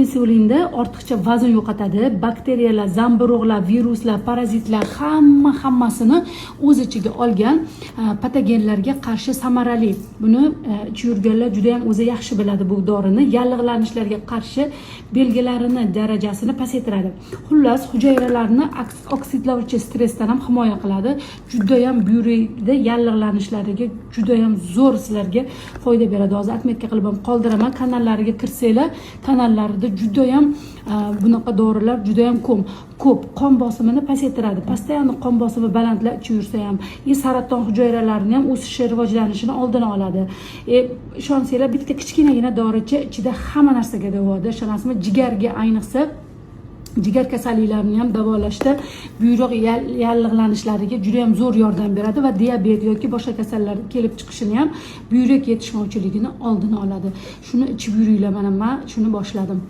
Insulinda ortiqcha vazn yo'qotadi, bakteriyalar, zamburug'lar, viruslar, parazitlar, hamma hammasini o'z ichiga olgan patogenlarga qarshi samarali. Buni ichib yurganlar juda yam o'zi yaxshi biladi bu dorini. Yallig'lanishlarga qarshi belgilarini darajasini pasaytiradi. Xullas, hujayralarni oksidlovchi stressdan ham himoya qiladi. Judayam buyrakda yallig'lanishlariga judayam zo'r sizlarga foyda beradi. Hozir отметка qilib ham qoldiraman. Kanallariga kirsanglar, kanallarida judayam bunaqa dorilar judayam ko'p ko'p. Qon bosimini pasaytiradi. Постоянно qon bosimi balandlar ichib yursa ham и saraton hujayralarini ham o'sishi, rivojlanishini oldini oladi. Ishonsanglar, bitta kichkinagina doricha ichida hamma narsaga davoda, ishonasizmi? Jigarga, ayniqsa jigar kasalliklarini ham davolashda, buyrak yallig'lanishlariga juda yam zo'r yordam beradi va diabet yoki boshqa kasallar kelib chiqishini ham, buyrak yetishmovchiligini oldini oladi. Shuni ichib yuringlar. Mana, man shuni boshladim.